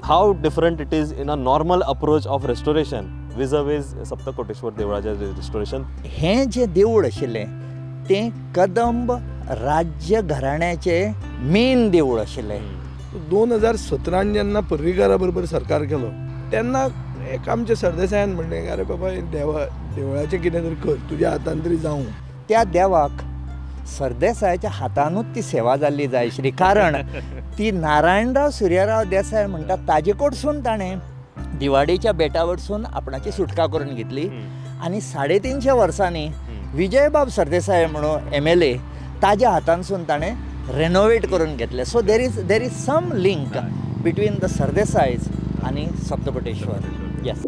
How different it is in a normal approach of restoration vis-a-vis Saptakoteshwar देवळाचें restoration? हें जें देवूळ आशिल्लें तें कदंब राज्य घराण्याचें मेन देवूळ आशिल्लें. 2017 जेन्ना पर्रीकारा बरोबर सरकार केलो तेन्ना एक आमच्या सरदेसायान म्हणलें, अरे बाबा देवा देवळाचें कितें तरी कर, तुज्या हातान तरी जावं. त्या देवाक सरदेसायाच्या हातानूच ती सेवा जाल्ली जाय आशिल्ली, कारण ती नारायणराव सूर्यराव देसाय म्हणटा ताजे कडसून ताणें दिवाडीच्या बेटा वटसून आपणाची सुटका करून घेतली. आनी 350 वर्सांनी विजयबाब सरदेसाय म्हणून MLA ताज्या हातानसून ताणें रेनोवेट करून घेतलें. So there is some link between the Sardesais आनी सप्तकोटेश्वर. येस.